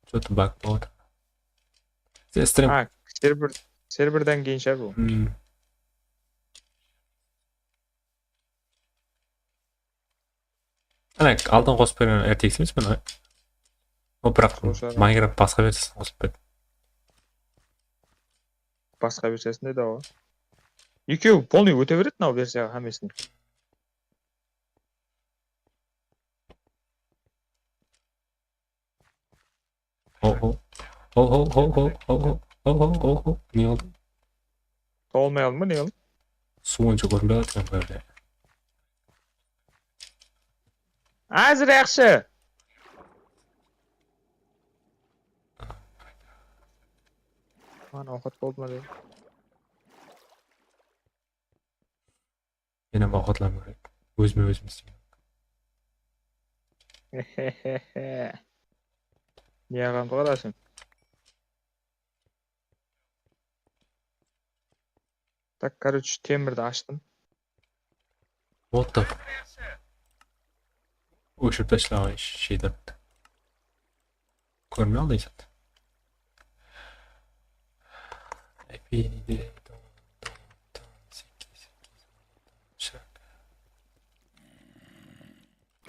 Что-то bug bolıp atır. Sen stream. Ha, server, serverden keyin shıǵar bul. Hmm. Ana, aldın qosıp bergen R T X emes mına. O, biraq Minecraft basqa versiyasın qosıp berdi. Basqa versiyasın dedi awa. Ekewi polnıy óte beredi mınaw versiyaǵa hámmesin. Ho, ho. Ho, ho, ho, ho, ho, ho. Ne oldı? Tolmay aldım ba, ne oldı? Suw onsha kórinbey atır bu jerde. Házir yaqshı. Mana awqat boldı ma, dedim. Men hám awqatlanıw kerek. Ózime ózim isleymen. Ne aǵamdı qarasın. Tak, короче, temirdi ashtım. What the f-, óshirip tashlaǵan sheydardı. Kórmey aldı esaptı.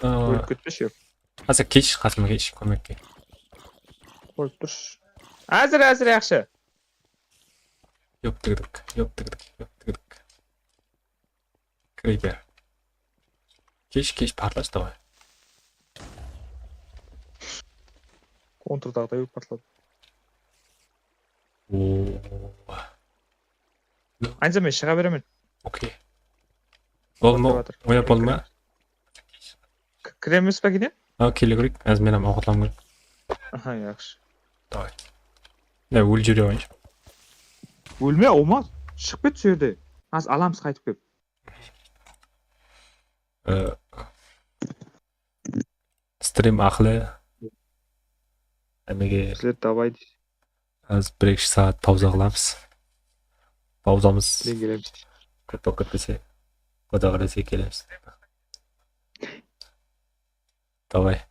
Ólip ketpeshi. Házir kelshi, qasıma kelshi, kómekke. Qoyıp turshı. Házir, házir, yaqshı. Yop tıǵıdıq, yop tıǵıdıq, yop tıǵıdıq. Creeper. Kesh, kesh, partlash, davay. Kontrdaǵıday bolıp partladı. Oo. Aynısa men shıǵa beremen. Okey. Bolma, oynap bolma. Kiremiz be keyden? Ha, kele kireyik. Házir men hám awqatlanıw kerek. Aha, yaqshı. Davay. Ya, ólip jibere qoyınshı. Ólme, Omar. Shıǵıp ket sol jerde. Házir alamız qaytıp kelip. Ee, Strim aqılı. Hámmege. Sizler davay deysiz. Házir bir-eki saat pauza qılamız. Pauzamız. Men kelemiz. Kóp waqıt kótpese, Quda qálese kelemiz. Davay.